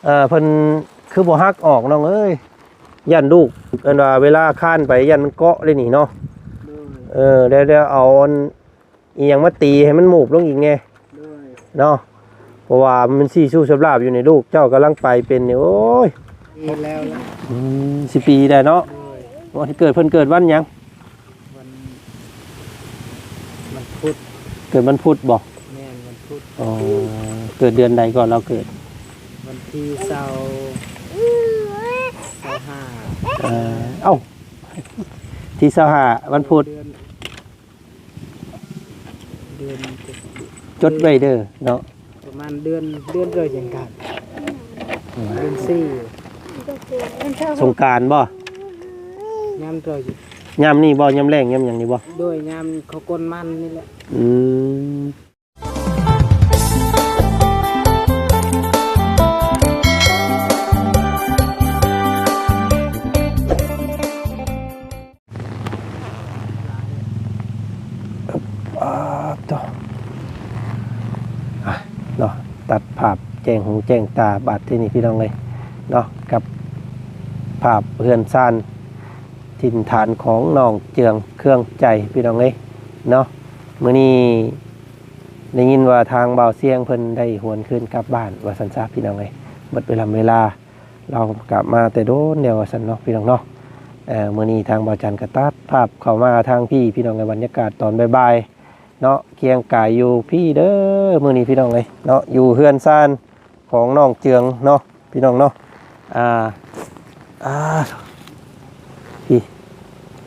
ເອີ ເພິ່ນຄືບໍ່ຫັກອອກນ້ອງເອີຍ ຢ້ານລູກ ເອີ້ນວ່າເວລາຄານໄປຢ້ານມັນເກາະເດ້ນີ້ເນາະ. ໂດຍ ເອີ ແລ້ວ ແລ້ວເອົາອັນ ອີ່ຫຍັງມາຕີໃຫ້ມັນໝູບລົງອີກແດ່. ໂດຍ ເນາະ ເພາະວ່າມັນຊິຊູ້ສຳລາບຢູ່ໃນລູກເຈົ້າກຳລັງໄປເປັນນີ້ ໂອ້ຍ ປີແລ້ວລະ. ອືມ ສິບປີໄດ້ເນາະ. ໂດຍ ວັນເກີດເພິ່ນເກີດວັນຫຍັງ? ວັນ ວັນພຸດ. ເກີດວັນພຸດບໍ່? ແມ່ນ ວັນພຸດ. ອໍ ເກີດເດືອນໃດກໍລາວເກີດ? ວັນທີຊາວ ຊາວຫ້າ. ເອີ ເອົ້າ ທີຊາວຫ້າ ວັນພຸດ. ເດືອນ ເດືອນ ຈົດໄວ້ເດີເນາະ ປະມານເດືອນ ເດືອນເດີຫຍັງກັນ ເດືອນສີ່. ສົງການບໍ່? ຍາມເດີ ຍາມນີ້ບໍ່? ຍາມແລ້ງຍາມຫຍັງນີ້ບໍ່? ໂດຍ ຍາມເຂົາກົນມັນນີ້ແຫຼະ. ອືມ. ອາ ໂຕ ອະ ເນາະ ຕັດພາບແຈ້ງຫູແຈ້ງຕາບາດທີນີ້ພີ່ນ້ອງເອີຍເນາະ ກັບພາບເຮືອນຊານຖິ່ນຖານຂອງນ້ອງເຈືອງເຄືອງໃຈພີ່ນ້ອງເອີຍເນາະ. ມື້ນີ້ໄດ້ຍິນວ່າທາງບ່າວຊຽງເພິ່ນໄດ້ຫວນຄືນກັບບ້ານວ່າຊັ້ນຊະພີ່ນ້ອງເອີຍ. ເບິດເວລາເວລາ ລາວກໍມາແຕ່ໂດນແລ້ວວ່າຊັ້ນເນາະພີ່ນ້ອງເນາະ. ເອີ ມື້ນີ້ທາງບ່າວຈັນກໍຕັດພາບເຂົ້າມາທາງພີ້ພີ່ນ້ອງເອີຍ ບັນຍາກາດຕອນບ່າຍໆເນາະ ຄຽງກາຍຢູ່ພີ້ເດີ ມື້ນີ້ພີ່ນ້ອງເອີຍເນາະ ຢູ່ເຮືອນຊານຂອງນ້ອງເຈືອງເນາະ ພີ່ນ້ອງເນາະ. ອ່າ ອ່າ ພີ້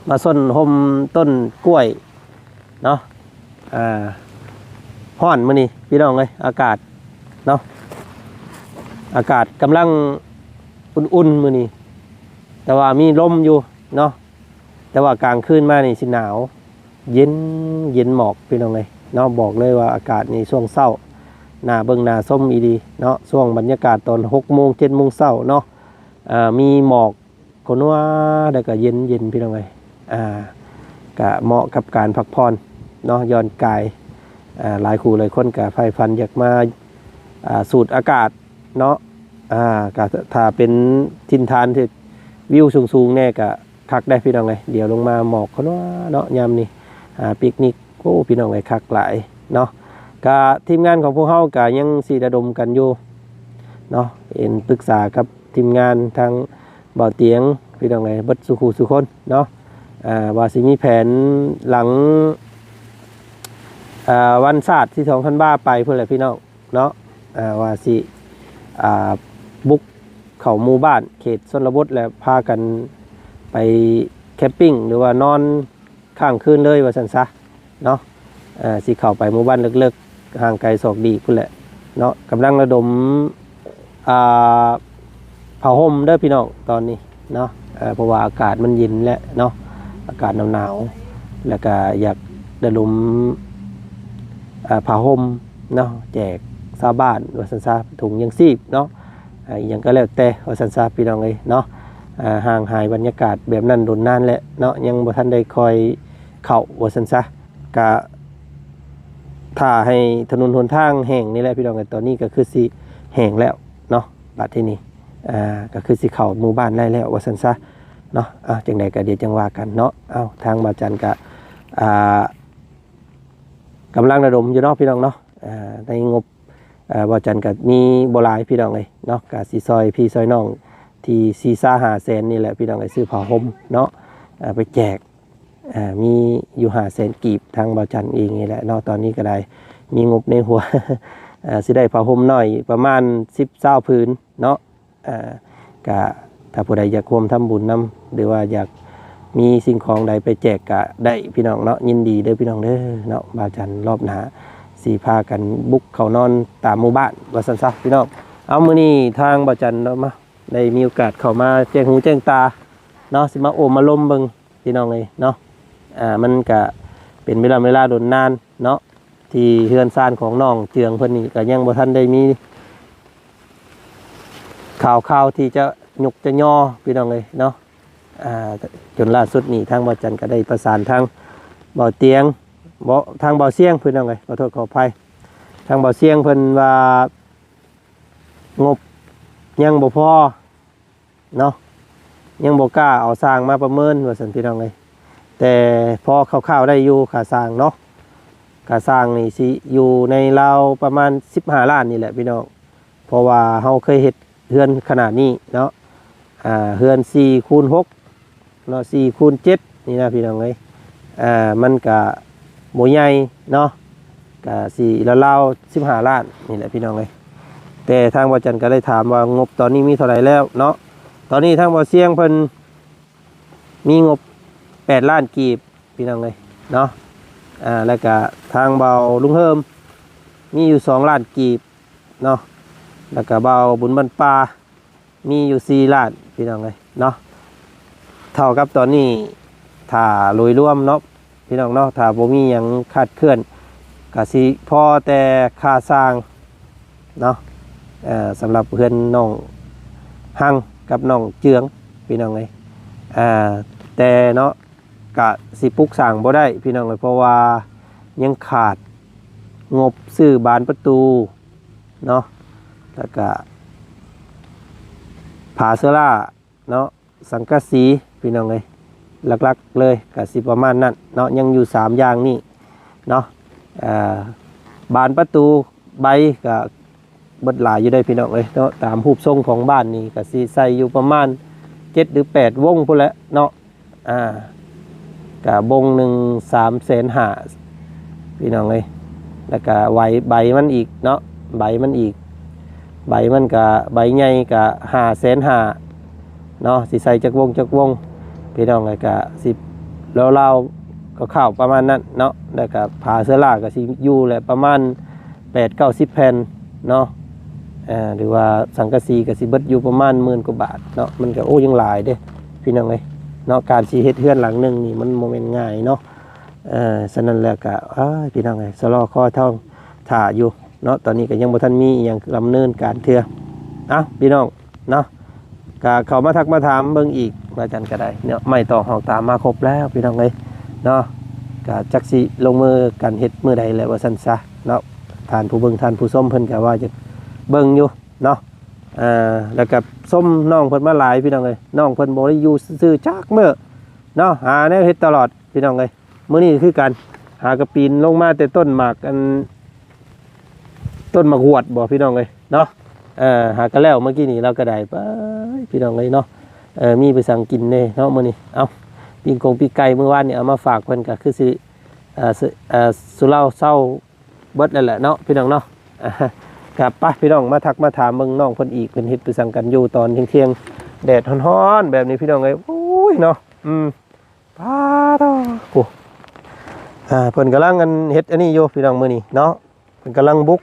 ມາຊົນຮົ່ມຕົ້ນກ້ວຍເນາະ. ອ່າ ຮ້ອນມື້ນີ້ພີ່ນ້ອງເອີຍ ອາກາດເນາະ ອາກາດກຳລັງອຸ່ນໆມື້ນີ້ ແຕ່ວ່າມີລົມຢູ່ເນາະ. ແຕ່ວ່າກາງຄືນມານີ້ຊິໜາວ ເຢັນ ເຢັນໝອກພີ່ນ້ອງເອີຍເນາະ. ບອກເລີຍວ່າອາກາດນີ້ຊ່ວງເຊົ້າໜ້າເບິ່ງໜ້າຊົມອີ່ຫຼີເນາະ ຊ່ວງບັນຍາກາດຕອນຫົກໂມງ ເຈັດໂມງເຊົ້າເນາະ. ອ່າ ມີໝອກ ກໍນົວ ແລ້ວກໍເຢັນໆ ພີ່ນ້ອງເອີຍ. ອ່າ ກະເໝາະກັບການພັກຜ່ອນເນາະ ຢ່ອນກາຍ. ອ່າ ຫຼາຍຄູ່ຫຼາຍຄົນກະໃຝ່ຝັນຢາກມາ ອ່າ ສູດອາກາດເນາະ. ອ່າ ກະຖ້າເປັນຖິ່ນຖານທີ່ວິວສູງໆແດ່ກະຄັກໄດ໋ພີ່ນ້ອງເອີຍ. ດຽວລົງມາໝອກກໍນົວເນາະ ຍາມນີ້ ອ່າ ປິກນິກ ໂອ້ ພີ່ນ້ອງເອີຍ ຄັກຫຼາຍເນາະ. ກະທີມງານຂອງພວກເຮົາກະຍັງຊິລະດົມກັນຢູ່ເນາະ ເຫັນປຶກສາກັບທີມງານທາງ ບ່າວຕຽງ ພີ່ນ້ອງເອີຍ ເບິດສູ່ຄູ່ສູ່ຄົນເນາະ. ອ່າ ວ່າຊິມີແຜນຫຼັງ ອ່າ ວັນຊາດທີສອງທັນວາໄປພຸ້ນແຫຼະພີ່ນ້ອງເນາະ. ອ່າ ວ່າຊິ ອ່າ ບຸກເຂົ້າໝູ່ບ້ານເຂດຊົນນະບົດ ແລະ ພາກັນໄປແຄມປິງ ຫຼືວ່ານອນ ຄ້າງຄືນເລີຍວ່າຊັ້ນຊະເນາະ. ເອີ ຊິເຂົ້າໄປໝູ່ບ້ານເລິກໆ ຫ່າງໄກສອກຫຼີກພຸ້ນແຫຼະເນາະ. ກຳລັງລະດົມ ອ່າ ຜ້າຫົ່ມເດີພີ່ນ້ອງຕອນນີ້ເນາະ ເອີ ເພາະວ່າອາກາດມັນເຢັນແລ້ວເນາະ ອາກາດໜາວໆ ແລ້ວກະຢາກລະດົມ ອ່າ ຜ້າຫົ່ມເນາະ ແຈກຊາວບ້ານວ່າຊັ້ນຊະ ຖົງຍັງຊີບເນາະ. ອ່າ ອີ່ຫຍັງກໍແລ້ວແຕ່ວ່າຊັ້ນຊະ ພີ່ນ້ອງເອີຍເນາະ. ອ່າ ຫ່າງຫາຍບັນຍາກາດແບບນັ້ນດົນນານແລ້ວເນາະ ຍັງບໍ່ທັນໄດ້ຄ່ອຍເຂົ້າວ່າຊັ້ນຊະ. ກະຖ້າໃຫ້ຖະໜົນຫົນທາງແຫ້ງນີ້ແຫຼະ ພີ່ນ້ອງເອີຍ. ຕອນນີ້ກໍຄືຊິແຫ້ງແລ້ວເນາະ ບາດທີນີ້ ອ່າ ກໍຄືຊິເຂົ້າໝູ່ບ້ານໄດ້ແລ້ວວ່າຊັ້ນຊະເນາະ. ອ່າ ຈັ່ງໃດກໍດຽວຈັ່ງວ່າກັນເນາະ. ເອົ້າ ທາງບ່າວຈັນກະ ອ່າ ກຳລັງລະດົມຢູ່ເນາະ ພີ່ນ້ອງເນາະ. ອ່າ ໃນງົບ ເອີ ບ່າວຈັນກໍມີບໍ່ຫຼາຍ ພີ່ນ້ອງເອີຍເນາະ ກະຊິຊ່ອຍພີ່ຊ່ອຍນ້ອງທີ່ສີ່ສາຫ້າແສນນີ້ແຫຼະ ພີ່ນ້ອງເອີຍ ຊື້ຜ້າຫົ່ມເນາະ ເອີ ໄປແຈກ ເອີ ມີຢູ່ຫ້າແສນກີບ ທາງບ່າວຈັນເອງນີ້ແຫຼະເນາະ. ຕອນນີ້ກໍໄດ້ມີງົບໃນຫົວ ເອີ ຊິໄດ້ຜ້າຫົ່ມນ້ອຍປະມານສິບ ຊາວຜືນເນາະ. ອ່າ ກະຖ້າຜູ້ໃດຢາກຮ່ວມທຳບຸນນຳ ຫຼືວ່າຢາກມີສິ່ງຂອງໃດໄປແຈກກະໄດ້ພີ່ນ້ອງເນາະ. ຍິນດີເດີພີ່ນ້ອງເດີເນາະ. ບ່າວຈັນລອບໜ້າຊິພາກັນບຸກເຂົ້ານອນຕາມໝູ່ບ້ານວ່າຊັ້ນຊະພີ່ນ້ອງ. ເອົາ ມື້ນີ້ທາງບ່າວຈັນເນາະ ມາ ໄດ້ມີໂອກາດເຂົ້າມາແຈ້ງຫູແຈ້ງຕາເນາະ ຊິມາໂອ້ມາລົມເບິ່ງພີ່ນ້ອງເອີຍເນາະ. ອ່າ ມັນກະເປັນເວລາ ເວລາດົນນານເນາະ ທີ່ເຮືອນຊານຂອງນ້ອງເຈືອງເພິ່ນນີ້ກະຍັງບໍ່ທັນໄດ້ມີ ຂ່າວຄາວທີ່ຈະຍົກຈະຍໍພີ່ນ້ອງເອີຍເນາະ. ອ່າ ຈົນລ່າສຸດນີ້ທາງບ່າວຈັນກໍໄດ້ປະສານທາງບ່າວຕຽງ ບໍ່ ທາງບ່າວຊຽງ ພີ່ນ້ອງເອີຍ ຂໍໂທດຂໍອະໄພ. ທາງບ່າວຊຽງເພິ່ນວ່າງົບ ຍັງບໍ່ພໍເນາະ ຍັງບໍ່ກ້າເອົາຊ່າງມາປະເມີນວ່າຊັ້ນພີ່ນ້ອງເອີຍ. ແຕ່ພໍຄ່າວໆໄດ້ຢູ່ຄ່າຊ່າງເນາະ ຄ່າຊ່າງນີ້ຊິຢູ່ໃນລາວປະມານສິບຫ້າລ້ານນີ້ແຫຼະພີ່ນ້ອງ ເພາະວ່າເຮົາເຄີຍເຮັດເຮືອນຂະໜາດນີ້ເນາະ ອ່າ ເຮືອນສີ່ຄູນຫົກ ເນາະ ສີ່ຄູນເຈັດນີ້ນະພີ່ນ້ອງເອີຍ ອ່າ ມັນກະບໍ່ໃຫຍ່ເນາະ ກະຊິລາວໆສິບຫ້າລ້ານນີ້ແຫຼະພີ່ນ້ອງເອີຍ. ແຕ່ທາງບ່າວຈັນກະໄດ້ຖາມວ່າງົບຕອນນີ້ມີເທົ່າໃດແລ້ວເນາະ. ຕອນນີ້ທາງບ່າວຊຽງເພິ່ນມີງົບແປດລ້ານກີບພີ່ນ້ອງເອີຍເນາະ ອ່າ ແລ້ວກະທາງບ່າວລຸງເຮີມມີຢູ່ສອງລ້ານກີບເນາະ ແລ້ວກະບ່າວບຸນບ້ານປ່າ ມີຢູ່ສີ່ລ້ານພີ່ນ້ອງເອີຍເນາະ. ເທົ່າກັບຕອນນີ້ ຖ້າໂດຍລວມເນາະພີ່ນ້ອງເນາະ ຖ້າບໍ່ມີຫຍັງຄາດເຄື່ອນ ກະຊິພໍແຕ່ຄ່າສ້າງເນາະ ເອີ ສຳລັບເຮືອນນ້ອງຮັງກັບນ້ອງເຈືອງພີ່ນ້ອງເອີຍ ອ່າ ແຕ່ເນາະ ກະຊິປຸກສ້າງບໍ່ໄດ້ພີ່ນ້ອງເອີຍ ເພາະວ່າຍັງຂາດງົບຊື້ບານປະຕູເນາະ ແລ້ວກະຝາເຊລາເນາະ ສັງກະສີພີ່ນ້ອງເອີຍ ຫຼັກໆເລີຍກະຊິປະມານນັ້ນເນາະ ຍັງຢູ່ສາມຢ່າງນີ້ເນາະ ເອີ ບານປະຕູ ໃບກະເບິດຫຼາຍຢູ່ເດ້ພີ່ນ້ອງເອີຍເນາະ. ຕາມຮູບຊົງຂອງບ້ານນີ້ກະຊິໃສ່ຢູ່ປະມານເຈັດຫຼືແປດວົງພຸ້ນແຫຼະເນາະ ອ່າ ກະວົງໜຶ່ງສາມແສນຫ້າພີ່ນ້ອງເອີຍ ແລ້ວກະໃບ ໃບມັນອີກເນາະ ໃບມັນອີກ ໃບມັນກະ ໃບໃຫຍ່ກະຫ້າແສນຫ້າເນາະ ຊິໃສ່ຈັກວົງຈັກວົງພີ່ນ້ອງເອີຍ ກະຊິລາວໆຄ່າວໆປະມານນັ້ນເນາະ ແລ້ວກະຝາເຊລາກະຊິຢູ່ແຫຼະປະມານ ແປດເກົ້າສິບແຜ່ນເນາະ ເອີ ຫຼືວ່າສັງກະສີກະຊິເບິດຢູ່ປະມານໝື່ນກວ່າບາດເນາະ ມັນກະ ໂອ້ ຍັງຫຼາຍເດ້ພີ່ນ້ອງເອີຍເນາະ ການຊິເຮັດເຮືອນຫຼັງໜຶ່ງນີ້ມັນບໍ່ແມ່ນງ່າຍເນາະ ເອີ ສະນັ້ນແລ້ວກະ ເອີຍ ພີ່ນ້ອງເອີຍ ຊະລໍຄໍທອງຖ້າຢູ່ເນາະ ຕອນນີ້ກະຍັງບໍ່ທັນມີອີ່ຫຍັງດຳເນີນການເທື່ອ ເອົ້າ ພີ່ນ້ອງ ເນາະ ກະເຂົ້າມາທັກມາຖາມເບິ່ງອີກວ່າຈັ່ງກະໄດ້ເນາະ ໄມ້ຕອກຫອກຕາມມາຄົບແລ້ວພີ່ນ້ອງເອີຍເນາະ ກະຈັກຊິລົງມືກັນເຮັດມື້ໃດແຫຼະວ່າຊັ້ນຊະເນາະ ທ່ານຜູ້ເບິ່ງທ່ານຜູ້ຊົມເພິ່ນກະວ່າຈະເບິ່ງຢູ່ເນາະ ເອີ ແລ້ວກະຊົມນ້ອງເພິ່ນມາຫຼາຍພີ່ນ້ອງເອີຍ ນ້ອງເພິ່ນບໍ່ໄດ້ຢູ່ຊື່ຈັກມື້ເນາະ ຫາແນວເຮັດຕະຫຼອດພີ່ນ້ອງເອີຍ ມື້ນີ້ຄືກັນ ຫາກະປີນລົງມາແຕ່ຕົ້ນໝາກ ອັນ ຕົ້ນໝາກຫວດບໍ່ພີ່ນ້ອງເອີຍເນາະ ເອີ ຫາກະແລ້ວເມື່ອກີ້ນີ້ລາວກະໄດ້ ປາດ ພີ່ນ້ອງເອີຍເນາະ ເອີ ມີໄປສັງກິນແດ່ເນາະມື້ນີ້ ເອົ້າ ປີ້ງກົງປີ້ງໄກ່ມື້ວານນີ້ເອົາມາຝາກເພິ່ນກະຄືຊິ ເອີ ສຸ ເອີ ສຸເລົາເຊົາເບິດແລ້ວແຫຼະເນາະພີ່ນ້ອງເນາະ ກະໄປພີ່ນ້ອງ ມາທັກມາຖາມເບິ່ງນ້ອງເພິ່ນອີກ ເພິ່ນເຮັດໄປສັງກັນຢູ່ຕອນທ່ຽງໆ ແດດຮ້ອນໆແບບນີ້ພີ່ນ້ອງເອີຍ ໂອ້ຍເນາະ ອືມ ປາດໂທ້ ຜູ້ ອ່າ ເພິ່ນກຳລັງອັນເຮັດອັນນີ້ຢູ່ພີ່ນ້ອງມື້ນີ້ເນາະ ເພິ່ນກຳລັງບຸກ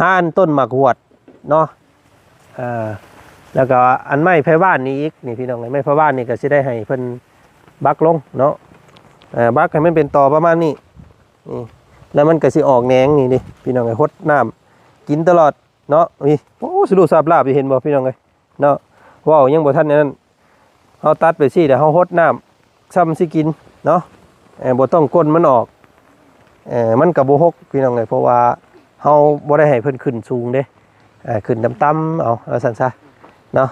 ຮ້ານຕົ້ນໝາກຫວດເນາະ ເອີ ແລ້ວກະອັນໄມ້ໄຜ່ບ້ານນີ້ອີກ ນີ້ພີ່ນ້ອງເອີຍ ໄມ້ໄຜ່ບ້ານນີ້ກະຊິໄດ້ໃຫ້ເພິ່ນບັກລົງເນາະ ເອີ ບັກໃຫ້ມັນເປັນຕໍປະມານນີ້ ນີ້ ແລ້ວມັນກະຊິອອກແໜງນີ້ເດ້ພີ່ນ້ອງເອີຍ ຫົດນ້ຳກິນຕະຫຼອດເນາະ ນີ້ ໂອ້ ສະດຸສາບລາບຢູ່ ເຫັນບໍ່ພີ່ນ້ອງເອີຍ ເນາະ ເວົ້າຍັງບໍ່ທັນອັນນັ້ນ ເຮົາຕັດໄປຊີ້ແລ້ວເຮົາຫົດນ້ຳຊ່ຳຊິກິນເນາະ ເອີ ບໍ່ຕ້ອງກົ້ນມັນອອກ ເອີ ມັນກະບໍ່ຫົກພີ່ນ້ອງເອີຍ ເພາະວ່າເຮົາບໍ່ໄດ້ໃຫ້ເພິ່ນຂຶ້ນສູງເດ້ ເອີ ຂຶ້ນຕ່ຳໆເອົາ ວ່າຊັ້ນຊະເນາະ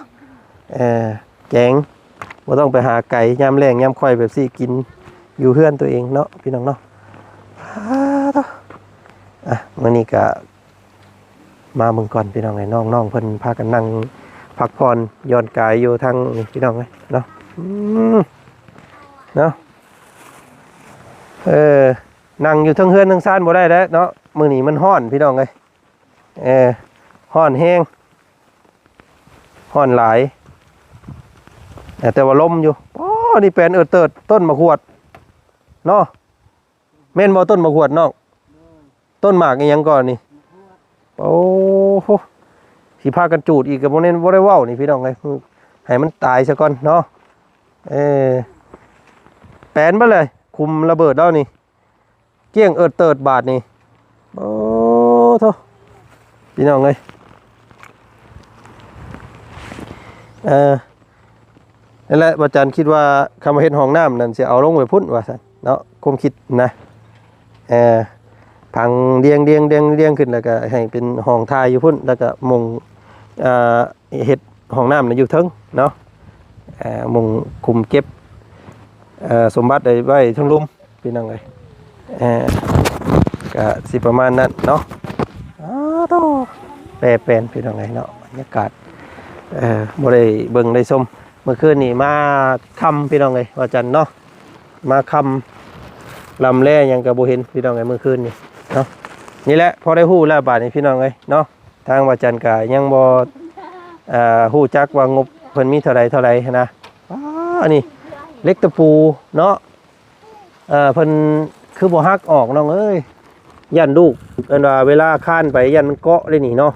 ເອີ ແກງ ບໍ່ຕ້ອງໄປຫາໄກ ຍາມແລ້ງຍາມຂ້ອຍແບບຊີ້ ກິນຢູ່ເຮືອນໂຕເອງເນາະ ພີ່ນ້ອງເນາະ ອາ ມື້ນີ້ກະ ມາເບິ່ງກ່ອນພີ່ນ້ອງເອີຍ ນ້ອງໆເພິ່ນພາກັນນັ່ງພັກຜ່ອນຢ່ອນກາຍຢູ່ທາງນີ້ພີ່ນ້ອງເອີຍເນາະ ອືມ ເນາະ ເອີ ນັ່ງຢູ່ເທິງເຮືອນເທິງຊານບໍ່ໄດ້ແລ້ວເນາະ ມື້ນີ້ມັນຮ້ອນພີ່ນ້ອງເອີຍ ເອີ ຮ້ອນແຮງ ຮ້ອນຫຼາຍ ແຕ່ວ່າລົມຢູ່ ອໍ ນີ້ແປນເອີດເຕີດ ຕົ້ນໝາກຫວດເນາະ ແມ່ນບໍ່ຕົ້ນໝາກຫວດນ້ອງ? ໂດຍ ຕົ້ນໝາກອີ່ຫຍັງກ່ອນນີ້? ໝາກຫວດ ໂອ້ໂຫ ຊິພາກັນຈູດອີກກໍບໍ່ແມ່ນ ບໍ່ໄດ້ເວົ້ານີ້ພີ່ນ້ອງເອີຍ ໃຫ້ມັນຕາຍຊະກ່ອນເນາະ ເອີ ແປນເບິດເລີຍ ຄຸມລະເບີດແລ້ວນີ້ ກ້ຽງເອີດເຕີດບາດນີ້ ໂອ້ໂທ ພີ່ນ້ອງເອີຍ ເອີ ນັ້ນແຫຼະ ບ່າວຈັນຄິດວ່າຄຳວ່າເຮັດຫ້ອງນ້ຳນັ້ນ ຊິເອົາລົງໄວ້ພຸ້ນວ່າຊັ້ນເນາະ ຄວາມຄິດນະ ເອີ ຜັງລຽງໆໆຂຶ້ນ ແລ້ວກໍໃຫ້ເປັນຫ້ອງຖ່າຍຢູ່ພຸ້ນ ແລ້ວກໍມຸງ ອ່າ ເຮັດຫ້ອງນ້ຳນະຢູ່ເທິງເນາະ ອ່າ ໝ່ອງຄຸມເກັບ ເອີ ສົມບັດໄວ້ເທິງລຸ່ມ ພີ່ນ້ອງເອີຍ ເອີ ກະຊິປະມານນັ້ນເນາະ. ອ້າໂທ້ ແປແປນ ພີ່ນ້ອງເອີຍເນາະ ບັນຍາກາດ ເອີ ບໍ່ໄດ້ເບິ່ງໄດ້ຊົມ ມື້ຄືນນີ້ມາຄ່ຳ ພີ່ນ້ອງເອີຍ ວ່າຈັ່ນເນາະ ມາຄ່ຳ ລຳແລຫຍັງກະບໍ່ເຫັນ ພີ່ນ້ອງເອີຍ ມື້ຄືນນີ້ເນາະ. ນີ້ແຫຼະ ພໍໄດ້ຮູ້ແລ້ວບາດນີ້ ພີ່ນ້ອງເອີຍເນາະ. ທາງວ່າຈັນກະຍັງບໍ່ ເອີ ຮູ້ຈັກວ່າງົບເພິ່ນມີເທົ່າໃດເທົ່າໃດຫັ້ນນະ. ອ້າ ອັນນີ້ເຫຼັກຕະປູເນາະ ເອີ ເພິ່ນຄືບໍ່ຫັກອອກນ້ອງເອີຍ ຢ້ານລູກ ເອີ້ນວ່າເວລາຄານໄປຢ້ານມັນເກາະເດ້ນີ້ເນາະ.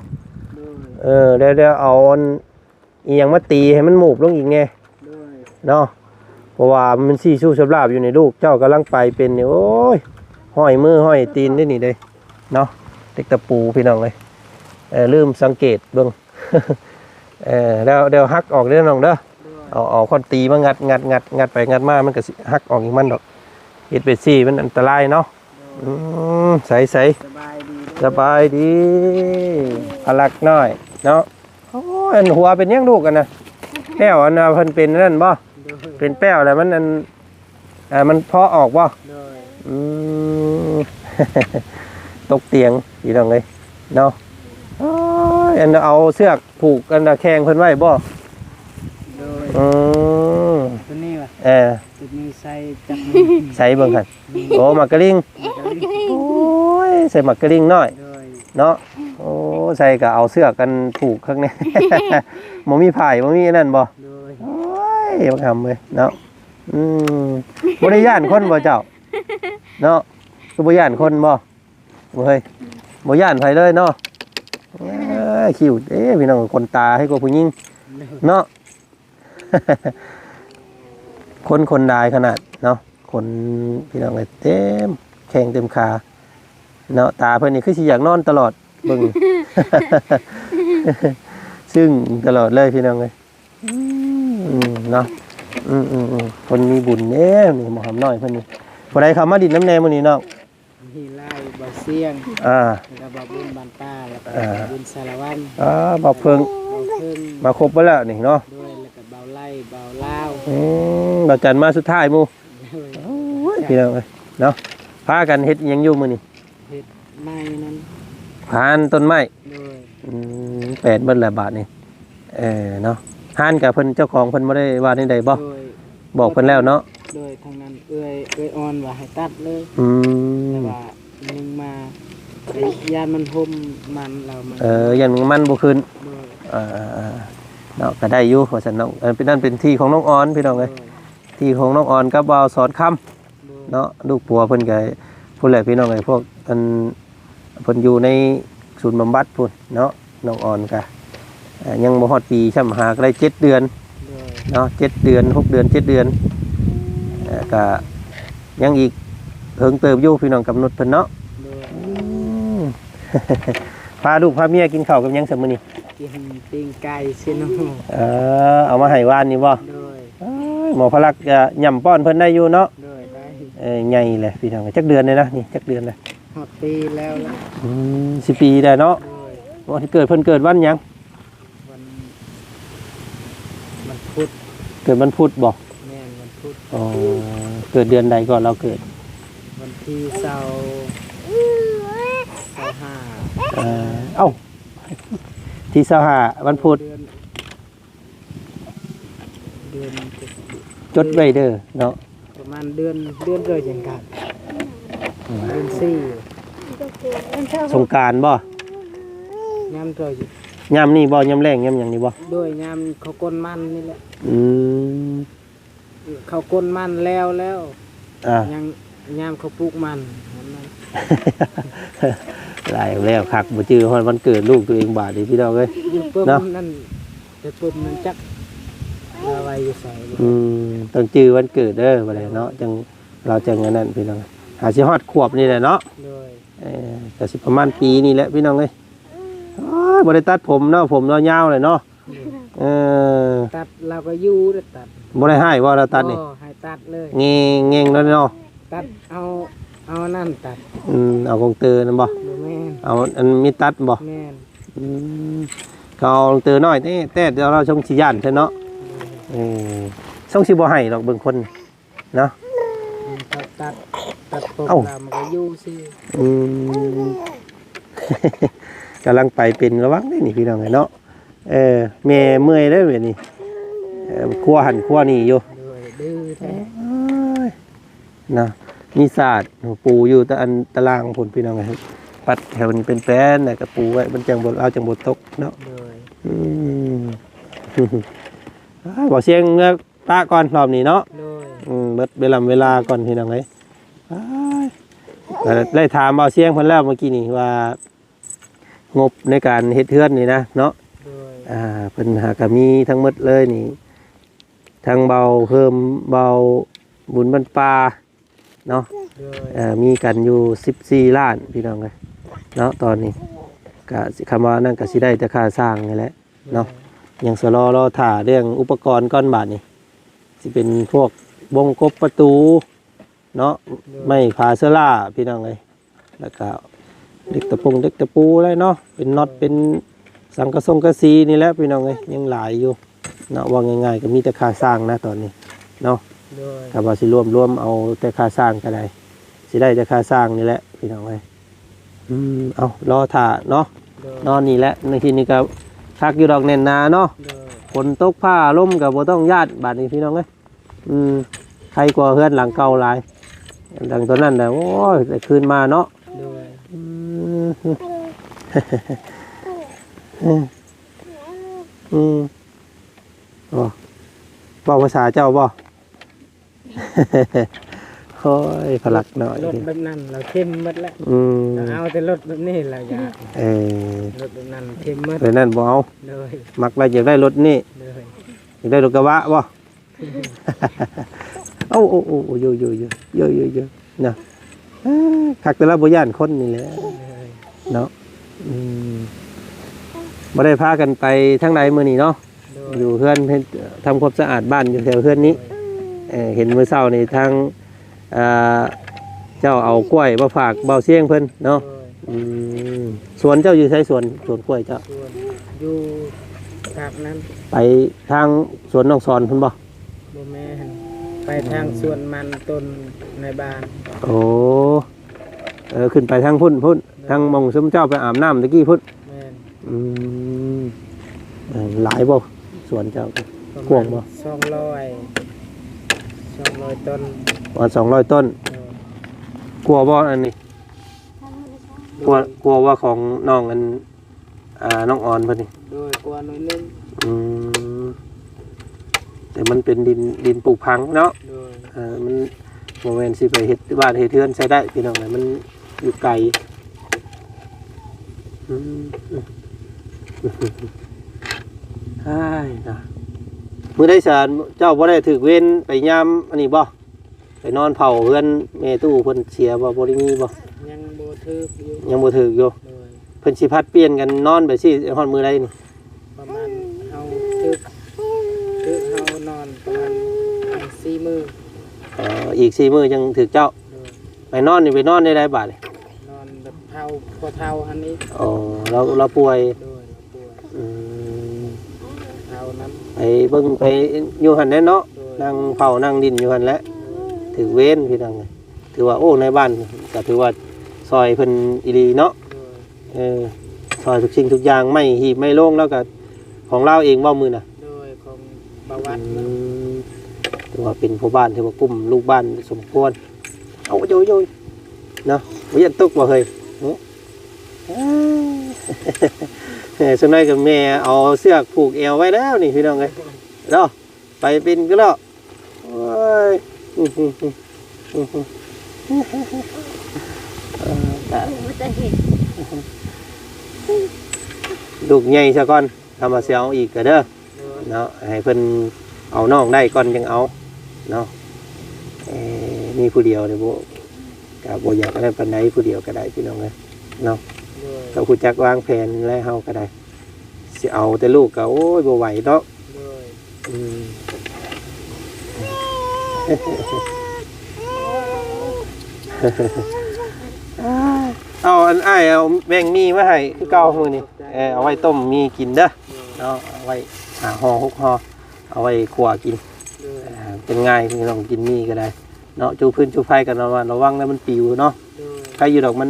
ໂດຍ ເອີ ແລ້ວ ແລ້ວເອົາອັນ ອີ່ຫຍັງມາຕີໃຫ້ມັນໝູບລົງອີກແດ່ ໂດຍ ເນາະ ເພາະວ່າມັນຊີ້ຊູ້ສຳລາບຢູ່ນີ້ ລູກເຈົ້າກຳລັງໄປເປັນນີ້ ໂອ້ຍ ຫ້ອຍມືຫ້ອຍຕີນເດ້ນີ້ເດ້ເນາະ. ເຫຼັກຕະປູ ພີ່ນ້ອງເອີຍ ເອີ ລືມສັງເກດເບິ່ງ ເອີ ແລ້ວ ແລ້ວຫັກອອກເດີນ້ອງເດີ ໂດຍ ເອົາ ເອົາຄ້ອນຕີມາງັດ ງັດ ງັດ ງັດໄປງັດມາ ມັນກະຊິຫັກອອກອີກມັນດອກ ເຮັດແບບຊີ້ມັນອັນຕະລາຍເນາະ. ໂດຍ ອືມ ໃສໆ ສະບາຍດີເດີ ສະບາຍດີ ພະລັກນ້ອຍເນາະ. ໂອ້ຍ ອັນຫົວເປັນຫຍັງລູກອັນນະ ແປ້ວອັນນະ ເພິ່ນເປັນອັນນັ້ນບໍ່? ໂດຍ ເປັນແປ້ວແລ້ວມັນອັນ ອ່າ ມັນເພາະອອກບໍ່? ໂດຍ ອືມ ຕົກຕຽງ ພີ່ນ້ອງເອີຍເນາະ. ໂອ້ຍ ອັນເອົາເຊືອກຜູກອັນນະແຂ່ງເພິ່ນໄວ້ບໍ່? ໂດຍ ອືມ ຕົວນີ້ຫວາ? ເອີ ຕົວນີ້ໃສ່ຈັກ ໃສ່ເບິ່ງຫັ້ນ ໂອ້ ໝາກກະລິງ ໂອ້ຍ ໃສ່ໝາກກະລິງນ້ອຍ ໂດຍ ເນາະ. ໂອ້ ໃສ່ກະເອົາເຊືອກກັນຜູກຄັກແນ່ ບໍ່ມີຝ້າຍ ບໍ່ມີອັນນັ້ນບໍ່? ໂດຍ ໂອ້ຍ ບັກຫຳເອີຍເນາະ. ອືມ ບໍ່ໄດ້ຢ້ານຄົນບໍ່ເຈົ້າ? ເນາະ ຄືບໍ່ຢ້ານຄົນບໍ່? ບໍ່ເຮີ້ຍ ບໍ່ຢ້ານໃຜເລີຍເນາະ. ເອີ ຄິວເດ້ພີ່ນ້ອງ ຂົນຕາໃຫ້ກວ່າຜູ້ຍິງເນາະ. ຄົນ ຄົນຫຼາຍຂະໜາດເນາະ ຄົນ ພີ່ນ້ອງເອີຍ ເຕັມແຂ້ງເຕັມຂາເນາະ. ຕາເພິ່ນນີ້ຄືຊິຢາກນອນຕະຫຼອດ ເບິ່ງ ຊຶ້ງຕະຫຼອດເລີຍ ພີ່ນ້ອງເອີຍ ອືມ ເນາະ. ອືມໆໆ ຄົນມີບຸນເດ້ນີ້ ໝໍຫຳນ້ອຍເພິ່ນນີ້. ຜູ້ໃດເຂົ້າມາດິນນຳແດ່ມື້ນີ້ນ້ອງ? ມີຫຼາຍ ບ່າວຊຽງ ອ່າ ແລ້ວກະບ່າວບຸນບ້ານປ່າ ແລ້ວກະ ອ່າ ບ່າວບຸນສາລະວັນ ອ່າ ບ່າວເພິ່ງ ບ່າວເພິ່ງ ມາຄົບເບິດແລ້ວນີ້ເນາະ. ໂດຍ ແລ້ວກະບ່າວໄລ ບ່າວລາວ ອືມ ບ່າວຈັນມາສຸດທ້າຍໝູ່. ໂດຍ ໂອ້ຍ ພີ່ນ້ອງເອີຍເນາະ ພາກັນເຮັດຫຍັງຢູ່ມື້ນີ້? ເຮັດໄມ້ນັ້ນ ຜ່ານຕົ້ນໄມ້. ໂດຍ ອືມ ແປນເບິດແລ້ວບາດນີ້ ເອີ ເນາະ. ຮ້ານກະເພິ່ນ ເຈົ້າຂອງເພິ່ນບໍ່ໄດ້ວ່າແນວໃດບໍ່? ໂດຍ ບອກເພິ່ນແລ້ວເນາະ. ໂດຍ ທາງນັ້ນເອື້ອຍ ເອື້ອຍອ່ອນວ່າໃຫ້ຕັດເລີຍ. ອືມ ແຕ່ວ່າຍັງມາ ຢ້ານມັນຫົ່ມມັນລາວມັນ ເອີ ຢ້ານມັນບໍ່ຂຶ້ນ. ໂດຍ ເອີໆໆ ເນາະ ກະໄດ້ຢູ່ວ່າຊັ້ນເນາະ. ເອີ ເປັນ ນັ້ນເປັນທີ່ຂອງນ້ອງອອນ ພີ່ນ້ອງເອີຍ ໂດຍ ທີ່ຂອງນ້ອງອອນກັບບ່າວສອນຄຳ ໂດຍ ເນາະ. ລູກຜົວເພິ່ນກະພຸ້ນແຫຼະ ພີ່ນ້ອງເອີຍ ພວກອັນ ເພິ່ນຢູ່ໃນສູນບຳບັດພຸ້ນເນາະ. ນ້ອງອອນກະ ເອີ ຍັງບໍ່ຮອດປີຊ້ຳ ຫາກະໄດ້ເຈັດເດືອນ ໂດຍ ເນາະ ເຈັດເດືອນ ຫົກເດືອນ ເຈັດເດືອນ ເອີ ກະຍັງອີກເຫິງເຕີບຢູ່ ພີ່ນ້ອງ ກຳນົດເພິ່ນເນາະ. ໂດຍ ອືມ ພາລູກພາເມຍກິນເຂົ້າກັບຫຍັງຊະມື້ນີ້? ກິນປີ້ງໄກ່ຊີໂນ. ເອີ ເອົາມາໃຫ້ວານນີ້ບໍ່? ໂດຍ ເອີຍ ໝໍພະລັກກະຫຍ້ຳປ້ອນເພິ່ນໄດ້ຢູ່ເນາະ. ໂດຍ ໄດ້ ເອີ ໃຫຍ່ແຫຼະ ພີ່ນ້ອງ. ຈັກເດືອນແລ້ວນະນີ້? ຈັກເດືອນແລ້ວ? ຮອດປີແລ້ວລະ. ອືມ ສິບປີໄດ້ເນາະ. ໂດຍ ວັນເກີດເພິ່ນເກີດວັນຫຍັງ? ວັນ ວັນພຸດ. ເກີດວັນພຸດບໍ່? ແມ່ນ ວັນພຸດ. ອໍ ເກີດເດືອນໃດກໍລາວເກີດ? ວັນທີຊາວ ຊາວຫ້າ. ເອີ ເອົ້າ ທີຊາວຫ້າ ວັນພຸດ. ເດືອນ ເດືອນ ຈົດໄວ້ເດີເນາະ. ປະມານເດືອນ ເດືອນເກີດຫຍັງກັນ? ອືມ ເດືອນສີ່ ສົງການບໍ່? ຍາມເກີດ ຍາມນີ້ບໍ່? ຍາມແລ້ງ ຍາມຫຍັງນີ້ບໍ່? ໂດຍ ຍາມເຂົາກົນມັນນີ້ແຫຼະ. ອືມ ເຂົາກົນມັນແລ້ວ ແລ້ວ ອ່າ ຍັງຍາມເຂົາປູກມັນ. ຫຼາຍແລ້ວຄັກ ບໍ່ຈື່ຮອດວັນເກີດລູກຕົວເອງບາດນີ້ ພີ່ນ້ອງເອີຍ. ຢູ່ປຶ້ມ ເນາະ ນັ້ນ ແຕ່ປຶ້ມນັ້ນຈັກລາວໄວ້ຢູ່ໃສ. ອືມ ຕ້ອງຈື່ວັນເກີດເດີ ບໍ່ໄດ້ເນາະ ຈັ່ງ ລາວຈັ່ງອັນນັ້ນ ພີ່ນ້ອງ. ຫາຊິຮອດຂວບນີ້ແຫຼະເນາະ. ໂດຍ ເອີ ກະຊິປະມານປີນີ້ແຫຼະ ພີ່ນ້ອງເອີຍ. ໂອ້ຍ ບໍ່ໄດ້ຕັດຜົມເນາະ ຜົມລາວຍາວເລີຍເນາະ. ເອີ ຕັດລາວກະຢູ່ເດ້ ຕັດ ບໍ່ໄດ້ໃຫ້ບໍ່ລາວຕັດນີ້? ບໍ່ໃຫ້ຕັດເລີຍ ແງ່ງໆ ແລ້ວເນາະ. ຕັດເອົາ ເອົາອັນນັ້ນຕັດ. ອືມ ເອົາກົງເຕີນັ້ນບໍ່? ບໍ່ແມ່ນ ເອົາອັນມີດຕັດບໍ່? ແມ່ນ. ອືມ ເຂົາເຕີນ້ອຍແຕ່ ແຕ່ລາວຊົງຊິຢ້ານຊັ້ນເນາະ. ເອີ ຊົງຊິບໍ່ໃຫ້ດອກເບິ່ງຄົນເນາະ. ອືມ ຕັດ ຕັດ ຕັດຜົມ ເອົ້າ ລະມັນກໍຢູ່ຊື່. ອືມ ກຳລັງໄປເປັນ ລະວັງເດ້ນີ້ພີ່ນ້ອງເອີຍເນາະ. ເອີ ແມ່ເມື່ອຍເດ້ແບບນີ້ ເອີ ຄົວຫັ້ນຄົວນີ້ຢູ່. ໂດຍ ດື້ແທ້. ໂອ້ຍ ເນາະ ມີສາດປູຢູ່ຕະ ອັນຕະລ່າງພຸ້ນພີ່ນ້ອງເອີຍ. ປັດແຖວນີ້ເປັນແປນ ແລ້ວກໍປູໄວ້ ມັນຈັ່ງບໍ່ ລາວຈັ່ງບໍ່ຕົກເນາະ. ໂດຍ. ອືມ ອ້າ ບໍ່ສຽງເມືອປະກ່ອນລອບນີ້ເນາະ. ໂດຍ. ອືມ ເບິດເວລາ ເວລາກ່ອນພີ່ນ້ອງເອີຍ. ອ້າ ໄດ້ຖາມເບົາສຽງເພິ່ນແລ້ວເມື່ອກີ້ນີ້ວ່າ ງົບໃນການເຮັດເຮືອນນີ້ນະເນາະ. ໂດຍ. ອ່າ ເພິ່ນຫາກະມີທັງໝົດເລີຍນີ້ ທັງເບົາເພີ່ມ ເບົາບຸນບັນປາເນາະ. ໂດຍ. ເອີ ມີກັນຢູ່ສິບສີ່ລ້ານພີ່ນ້ອງເອີຍເນາະ. ຕອນນີ້ກະຊິ ຄຳວ່ານັ້ນກະຊິໄດ້ແຕ່ຄ່າສ້າງນີ້ແຫຼະເນາະ. ໂດຍ. ຍັງຊະລໍ ລໍຖ້າເລື່ອງອຸປະກອນກ່ອນບາດນີ້ ຊິເປັນພວກວົງກົບປະຕູເນາະ. ໂດຍ. ໄມ້ຜາເຊື້ອລາພີ່ນ້ອງເອີຍ. ແລ້ວກໍເຫຼັກຕະປົງເຫຼັກຕະປູແຫຼະເນາະ ເປັນນັອດ ເປັນສັງກະສົງກະສີນີ້ແຫຼະພີ່ນ້ອງເອີຍ. ຍັງຫຼາຍຢູ່ເນາະ ເວົ້າງ່າຍໆກໍມີແຕ່ຄ່າສ້າງນະຕອນນີ້ເນາະ. ໂດຍ. ຖ້າວ່າຊິລວມ ລວມເອົາແຕ່ຄ່າສ້າງກໍໄດ້ ຊິໄດ້ແຕ່ຄ່າສ້າງນີ້ແຫຼະພີ່ນ້ອງເອີຍ. ອືມ ເອົາ ລໍຖ້າເນາະ. ໂດຍ. ນອນນີ້ແຫຼະ ໃນທີ່ນີ້ກໍຄັກຢູ່ດອກ ແໜ້ນໜາເນາະ. ໂດຍ. ຝົນຕົກຟ້າລົມກໍບໍ່ຕ້ອງຢ້ານບາດນີ້ພີ່ນ້ອງເອີຍ. ອືມ ໄຄກວ່າເຮືອນຫຼັງເກົ່າຫຼາຍ. ຫຼັງຕົວນັ້ນນະ ໂອ້ຍ ໄດ້ຄືນມາເນາະ. ໂດຍ. ອືມ ອືມ ອືມ ໂອ້ ເວົ້າພາສາເຈົ້າບໍ່? ໂອ້ຍ ພະລັກເນາະ ລົດແບບນັ້ນລາວຖິ້ມໝົດແລ້ວ. ອືມ ລາວເອົາແຕ່ລົດແບບນີ້ລາວຢາກ. ເອີ ລົດແບບນັ້ນຖິ້ມໝົດ ແບບນັ້ນບໍ່ເອົາ. ໂດຍ. ມັກໄດ້ ຢາກໄດ້ລົດນີ້. ໂດຍ. ຢາກໄດ້ລົດກະບະບໍ່? ໂອ້ ໂອ້ ໂອ້ ໂອ້ ໂຢ ໂຢ ໂຢ ໂຢ ໂຢ ໂຢ ນະ. ເອີ ຄັກແຕ່ລະບໍ່ຢ້ານຄົນນີ້ແຫຼະ ເອີ ເນາະ. ອືມ ບໍ່ໄດ້ພາກັນໄປທາງໃດມື້ນີ້ເນາະ? ໂດຍ. ຢູ່ເຮືອນ ເຮັດ ທຳຄວາມສະອາດບ້ານຢູ່ແຖວເຮືອນນີ້. ໂດຍ. ເອີ ເຫັນມື້ເຊົ້ານີ້ທາງ ອ່າ ເຈົ້າເອົາກ້ວຍມາຝາກເບົາຊຽງເພິ່ນເນາະ. ໂດຍ. ອືມ ສວນເຈົ້າຢູ່ໃສ? ສວນ ສວນກ້ວຍເຈົ້າ? ສວນຢູ່ພາກນັ້ນ ໄປທາງສວນນ້ອງສອນພຸ້ນບໍ່? ບໍ່ແມ່ນ ໄປທາງ ອືມ ສວນມັນຕົ້ນໃນບ້ານ. ໂອ້ ເອີ ຂຶ້ນໄປທາງພຸ້ນ ພຸ້ນ. ໂດຍ. ທາງໝ່ອງຊຸມເຈົ້າໄປອາບນ້ຳຕະກີ້ພຸ້ນ. ແມ່ນ. ອືມ ເອີ ຫຼາຍບໍ່ ສວນເຈົ້າ? ປະມານ ກວ້າງບໍ່? ສອງຮ້ອຍ ສອງຮ້ອຍຕົ້ນ. ປະມານສອງຮ້ອຍຕົ້ນ. ໂດຍ. ກວ້າງບໍ່ອັນນີ້? ກວ້າງ ກວ້າງກວ່າຂອງນ້ອງອັນ ອ່າ ນ້ອງອອນເພິ່ນນີ້. ໂດຍ. ກວ້າງໜ້ອຍໜຶ່ງ. ອືມ ແຕ່ມັນເປັນດິນ ດິນປູກຝັງເນາະ. ໂດຍ. ເອີ ມັນບໍ່ແມ່ນຊິໄປເຮັດບ້ານເຮັດເຮືອນໃສ່ໄດ້ພີ່ນ້ອງເອີຍ ມັນຢູ່ໄກ. ອືມ ອ້າຍນະ ມື້ໃດຊະເຈົ້າບໍ່ໄດ້ຖືກເວນໄປຍາມອັນນີ້ບໍ່? ໄປນອນເຝົ້າເຮືອນແມ່ຕູ້ເພິ່ນເສຍບໍ່? ບໍ່ໄດ້ມີບໍ່? ຍັງບໍ່ຖືກຢູ່. ຍັງບໍ່ຖືກຢູ່. ໂດຍ. ເພິ່ນຊິຜັດປ່ຽນກັນນອນໄປຊີ້ຮອດມື້ໃດນີ້? ປະມານເຮົາຖືກ ຖືກເຮົານອນປະມານສີ່ມື້. ເອີ ອີກສີ່ມື້ຈັ່ງຖືກເຈົ້າ. ໂດຍ. ໄປນອນນີ້ ໄປນອນໃນໃດບາດນີ້? ນອນແບບເຖົ້າ ພໍ່ເຖົ້າຫັ້ນອີກ. ອໍ ລາວ ລາວປ່ວຍ. ໂດຍ. ອືມ ເຖົ້ານຳ ໄປເບິ່ງໄປຢູ່ຫັ້ນແຫຼະເນາະ. ໂດຍ. ນັ່ງເຝົ້ານັ່ງຫຼິ້ນຢູ່ຫັ້ນແຫຼະ. ໂດຍ. ຖືກເວນພີ່ນ້ອງ ຖືວ່າ ໂອ້ ໃນບ້ານກໍຖືວ່າຊ່ອຍເພິ່ນອີ່ຫຼີເນາະ. ໂດຍ. ເອີ ຊ່ອຍທຸກສິ່ງທຸກຢ່າງ ໄມ້ຮີບໄມ້ໂລງ ແລ້ວກໍຂອງລາວເອງບໍ່ມື້ນະ? ໂດຍ ຂອງບ່າວວັດ. ອືມ ຖືວ່າເປັນພໍ່ບ້ານ ຖືວ່າກຸ້ມລູກບ້ານສົມຄວນ. ເອົາ ໂຢຍໆ ເນາະ ບໍ່ຢ້ານຕົກບໍ່ເຮີ້ຍ? ຫຶ ເອີ ເອີ ສ່ວນໃຫຍ່ກໍແມ່ເອົາເຊືອກຜູກແອວໄວ້ແລ້ວນີ້ພີ່ນ້ອງເອີຍ ເນາະ ໄປເປັນກໍແລ້ວ. ໂອ້ຍ ເອີ ລູກໃຫຍ່ຊະກ່ອນ ຖ້າມາຊິເອົາອີກກໍເດີ. ໂດຍ. ເນາະ ໃຫ້ເພິ່ນເອົານ້ອງໄດ້ກ່ອນຈັ່ງເອົາເນາະ. ເອີ ມີຜູ້ດຽວນີ້ບໍ່ ກໍບໍ່ຢາກອັນນັ້ນປານໃດ ຜູ້ດຽວກໍໄດ້ພີ່ນ້ອງເອີຍເນາະ. ໂດຍ. ກໍຮູ້ຈັກວາງແຜນແລ້ວ ເຮົາກໍໄດ້ ຊິເອົາແຕ່ລູກກໍ ໂອ້ຍ ບໍ່ໄຫວເນາະ. ໂດຍ. ອືມ ເອົາ ຕອນອ້າຍເອົາແບ່ງໝີ່ມາໃຫ້ຄືເກົ່າມື້ນີ້ ເອີ ເອົາໄວ້ຕົ້ມໝີ່ກິນເດີເນາະ ເອົາໄວ້ຫ້າຫໍ່ຫົກຫໍ່ ເອົາໄວ້ຂົ້ວກິນ ເອີ ເປັນງ່າຍພີ່ນ້ອງກິນໝີ່ກໍໄດ້ເນາະ ຈູຟືນຈູໄຟກໍລະວັງລະວັງນະ ມັນປິວເນາະ ໃຄຢູ່ດອກ ມັນ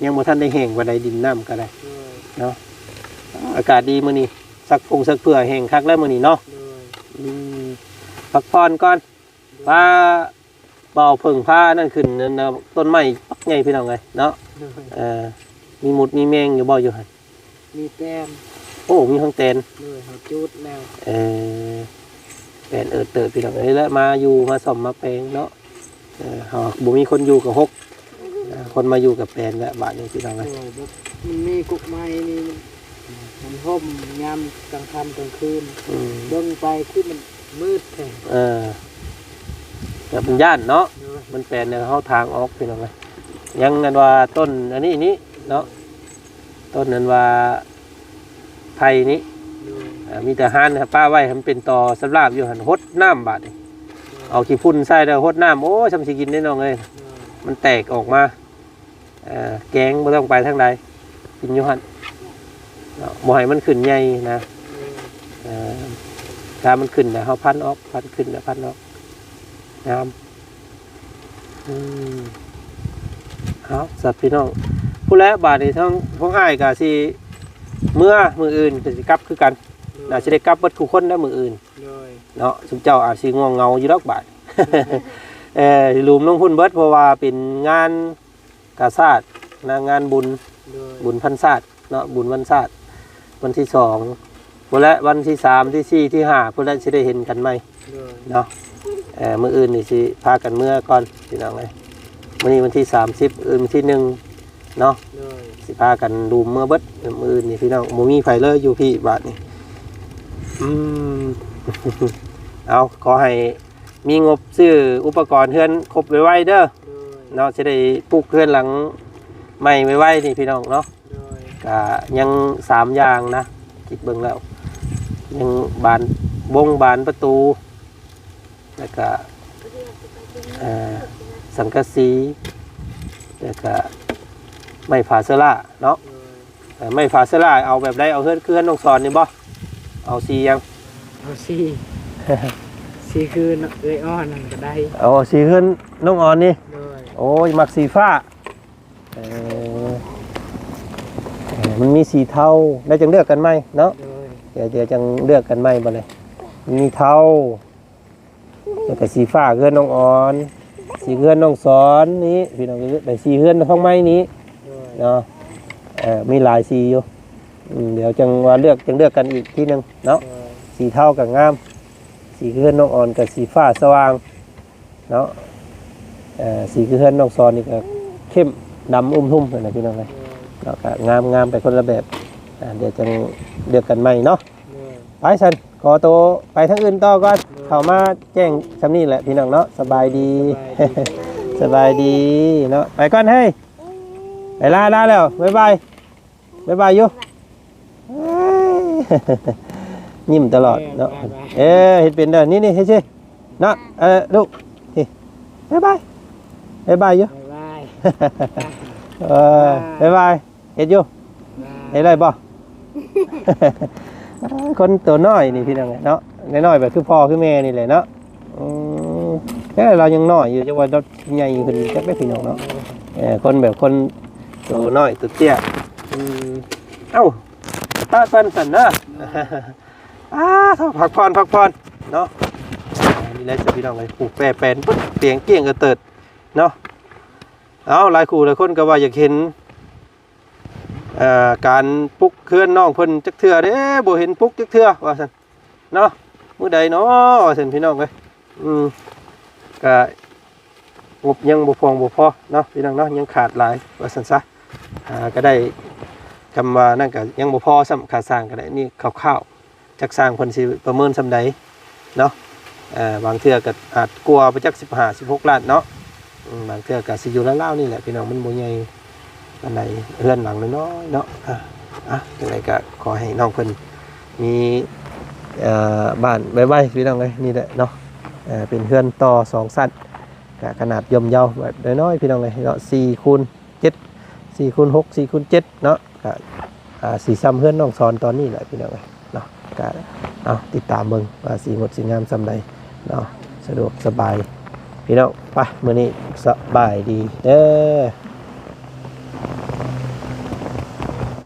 ຍັງບໍ່ທັນໄດ້ແຫ້ງປານໃດ ດິນນ້ຳກໍໄດ້ເນາະ ອາກາດດີມື້ນີ້ ຊັກຟົງຊັກເຜື່ອແຫ້ງຄັກແລ້ວມື້ນີ້ເນາະ ອືມ ພັກຜ່ອນກ່ອນ ພາ ບໍ່ເພິ່ງພາອັນນັ້ນຂຶ້ນ ອັນນ່າ ຕົ້ນໄມ້ບັກໃຫຍ່ພີ່ນ້ອງເອີຍເນາະ ເອີ ມີມຸດມີແມງຢູ່ບໍ່ຢູ່ຫັ້ນ? ມີແຕນ ໂອ້ ມີຮອງແຕນ ໂດຍ ເຮົາຈູດແລ້ວ ເອີ ແຕນເອີດເຕີບພີ່ນ້ອງເອີຍ ແລະມາຢູ່ມາສ້ອມມາແປງເນາະ ເອີ ເຮົາບໍ່ມີຄົນຢູ່ກໍຮົກ ເອີ ຄົນມາຢູ່ກໍແປນແລ້ວບາດນີ້ພີ່ນ້ອງເອີຍ ໂດຍ ແບບມັນມີກົກໄມ້ນີ້ ມັນຫົ່ມຍາມກາງຄ່ຳກາງຄືນ ອືມ ເບິ່ງໄປຄືມັນມືດແທ້ ເອີ ແບບມັນຢ້ານເນາະ ໂດຍ ມັນແປນໃນເຮົາທາງອອກພີ່ນ້ອງເອີຍ ຍັງນັ້ນວ່າຕົ້ນອັນນີ້ນີ້ເນາະ ຕົ້ນນັ້ນວ່າໄຜ່ນີ້ ໂດຍ ອ່າ ມີແຕ່ຮ້ານປະໄວ້ໃຫ້ມັນເປັນຕໍສຳລາບຢູ່ຫັ້ນ ຫົດນ້ຳບາດນີ້ ໂດຍ ເອົາຂີ້ຝຸ່ນໃສ່ແລ້ວຫົດນ້ຳ ໂອ້ຍ ຊ່ຳຊິກິນໄດ້ນ້ອງເອີຍ ໂດຍ ມັນແຕກອອກມາ ເອີ ແກງບໍ່ຕ້ອງໄປທາງໃດ ກິນຢູ່ຫັ້ນເນາະ ບໍ່ໃຫ້ມັນຂຶ້ນໃຫຍ່ນະ ເອີ ຖ້າມັນຂຶ້ນແລ້ວເຮົາພັນອອກ ພັນຂຶ້ນແລ້ວພັນອອກ ງາມ ອືມ ເອົາ ສັດພີ່ນ້ອງ ພຸ້ນແຫຼະບາດນີ້ ທາງພວກອ້າຍກໍຊິເມືອ ມື້ອື່ນກໍຊິກັບຄືກັນ ໂດຍ ໜ້າຊິໄດ້ກັບເບິດຄູ່ຄົນແລ້ວມື້ອື່ນ ໂດຍ ເນາະ ຊຸມເຈົ້າອາດຊິງ່ວງເຫງົາຢູ່ດອກບາດ ເອີ ຫຼຸມລົງພຸ້ນເບິດ ເພາະວ່າເປັນງານ ກາຊາດນະ ງານບຸນ ໂດຍ ບຸນພັນຊາດເນາະ ບຸນວັນຊາດ ວັນທີສອງ ພຸ້ນແຫຼະ ວັນທີສາມ ທີສີ່ ທີຫ້າ ພຸ້ນແຫຼະ ຊິໄດ້ເຫັນກັນໃໝ່ ໂດຍ ເນາະ ເອີ ມື້ອື່ນນີ້ຊິພາກັນເມືອກ່ອນພີ່ນ້ອງເອີຍ ມື້ນີ້ວັນທີສາມສິບ ມື້ອື່ນວັນທີໜຶ່ງເນາະ ໂດຍ ຊິພາກັນດຸມເມືອເບິດ ມື້ອື່ນນີ້ພີ່ນ້ອງ ບໍ່ມີໃຜເລີຍຢູ່ພີ້ບາດນີ້ ອືມ ເອົາ ຂໍໃຫ້ ມີງົບຊື້ອຸປະກອນເຮືອນຄົບໄວໆເດີ ໂດຍ ເນາະ ຊິໄດ້ປຸກເຮືອນຫຼັງໃໝ່ໄວໆນີ້ພີ່ນ້ອງເນາະ ໂດຍ ກະຍັງສາມຢ່າງນະ ຄິດເບິ່ງແລ້ວ ຍັງບານ ບົງບານປະຕູ ແລ້ວກະ ເອີ ສັງກະສີ ແລ້ວກະໄມ້ຝາເຊື້ອລາເນາະ ໂດຍ ເອີ ໄມ້ຝາເຊື້ອລາເອົາແບບໃດ? ເອົາເຮືອນ ຄືເຮືອນນ້ອງສອນນີ້ບໍ່? ເອົາສີຫຍັງ? ເອົາສີ ສີຄືເອື້ອຍອ່ອນນັ້ນກໍໄດ້ ເອົາສີເຮືອນນ້ອງອອນນີ້ ໂດຍ ໂອ້ຍ ມັກສີຟ້າ ເອີ ເອີ ມັນມີສີເທົາ ແລ້ວຈັ່ງເລືອກກັນໃໝ່ເນາະ ໂດຍ ດຽວ ດຽວຈັ່ງເລືອກກັນໃໝ່ບັດນີ້ ມັນມີເທົາ ແລ້ວກໍສີຟ້າເຮືອນນ້ອງອອນ ສີເຮືອນນ້ອງສອນນີ້ພີ່ນ້ອງ ແລ້ວສີເຮືອນທອງໄມ້ນີ້ ໂດຍ ເນາະ ເອີ ມີຫຼາຍສີຢູ່ ອືມ ດຽວຈັ່ງວ່າເລືອກ ຈັ່ງເລືອກກັນອີກທີໜຶ່ງເນາະ ໂດຍ ສີເທົາກໍງາມ ສີເຮືອນນ້ອງອອນກໍສີຟ້າສະຫວ່າງເນາະ ເອີ ສີຄືເຮືອນນ້ອງສອນນີ້ກໍເຂັ້ມດຳອຸ້ມທຸ່ມຫັ້ນນະພີ່ນ້ອງເອີຍ ໂດຍ ເນາະ ກໍງາມ ງາມໄປຄົນລະແບບ ອ່າ ດຽວຈັ່ງເລືອກກັນໃໝ່ເນາະ ໂດຍ ໄປຊັ້ນ ຂໍໂຕໄປທາງອື່ນຕໍ່ກ່ອນ ໂດຍ ເຂົ້າມາແຈ້ງຊ່ຳນີ້ແຫຼະພີ່ນ້ອງເນາະ ສະບາຍດີ ສະບາຍດີ ສະບາຍດີເນາະ ໄປກ່ອນເຮີ້ຍ ໄປລາ ລາແລ້ວ ບາຍບາຍ ບາຍບາຍຢູ່ ເອີຍ ຍິ້ມຕະຫຼອດເນາະ ເອີ ບາຍບາຍ ເອີ ເຮັດເປັນເດີ ນີ້ໆ ເຮັດຊິເນາະ ເອີ ລູກ ນີ້ ບາຍບາຍ ບາຍບາຍຢູ່ ບາຍບາຍ ເອີ ບາຍບາຍ ເຮັດຢູ່ ເຮັດໄດ້ບໍ່? ຄົນໂຕນ້ອຍນີ້ພີ່ນ້ອງເອີຍເນາະ ນ້ອຍໆແບບຄືພໍ່ຄືແມ່ນີ້ແຫຼະເນາະ ອືມ ແຕ່ລາວຍັງນ້ອຍຢູ່ ຈັກວ່າລາວໃຫຍ່ຂຶ້ນຈັກໄດ້ພີ່ນ້ອງເນາະ ເອີ ຄົນແບບຄົນໂຕນ້ອຍໂຕເຕ້ຍ ອືມ ເອົ້າ ປະກັນຊັ້ນເດີ ອ່າ ພັກຜ່ອນ ພັກຜ່ອນເນາະ ນີ້ແຫຼະພີ່ນ້ອງເອີຍ ປູກແປແປນປຶ້ບ ປຽງກ້ຽງກະເຕີດເນາະ ເອົ້າ ຫຼາຍຄູ່ຫຼາຍຄົນກໍວ່າຢາກເຫັນ ເອີ ການປຸກເຮືອນນ້ອງເພິ່ນຈັກເທື່ອເດ້ ບໍ່ເຫັນປຸກຈັກເທື່ອວ່າຊັ້ນເນາະ ມື້ໃດເນາະວ່າຊັ້ນພີ່ນ້ອງເອີຍ ອືມ ກະງົບຍັງບໍ່ພຽງບໍ່ພໍເນາະ ພີ່ນ້ອງເນາະ ຍັງຂາດຫຼາຍວ່າຊັ້ນຊະ ຫາກໍໄດ້ ຄຳວ່ານັ້ນກໍຍັງບໍ່ພໍຊ້ຳ ຄ່າສ້າງກໍໄດ້ ນີ້ຄ່າວໆ ຈັກຊ່າງເພິ່ນຊິປະເມີນສ່ຳໃດເນາະ ເອີ ບາງເທື່ອກໍອາດກວ່າໄປຈັກສິບຫ້າ ສິບຫົກລ້ານເນາະ ອືມ ບາງເທື່ອກໍຊິຢູ່ລາວໆນີ້ແຫຼະພີ່ນ້ອງ ມັນບໍ່ໃຫຍ່ປານໃດ ເຮືອນຫຼັງນ້ອຍໆເນາະ ອ່າ ອ່າ ຈັ່ງໃດກໍຂໍໃຫ້ນ້ອງເພິ່ນມີ ເອີ ບ້ານໄວໆ ພີ່ນ້ອງເອີຍ ນີ້ແຫຼະເນາະ ເອີ ເປັນເຮືອນຕໍ່ສອງຊັ້ນ ກໍຂະໜາດຍ່ອມເຍົາແບບນ້ອຍໆ ພີ່ນ້ອງເອີຍເນາະ ສີ່ຄູນ ເຈັດ ສີ່ຄູນຫົກ ສີ່ຄູນເຈັດເນາະ ກະ ອ່າ ຊິຊ່ຳເຮືອນນ້ອງສອນຕອນນີ້ແຫຼະພີ່ນ້ອງເອີຍເນາະ ກະ ເອົາ ຕິດຕາມເບິ່ງວ່າຊິງົດຊິງາມຊ່ຳໃດເນາະ ສະດວກສະບາຍພີ່ນ້ອງ ໄປ ມື້ນີ້ສະບາຍດີເດີ.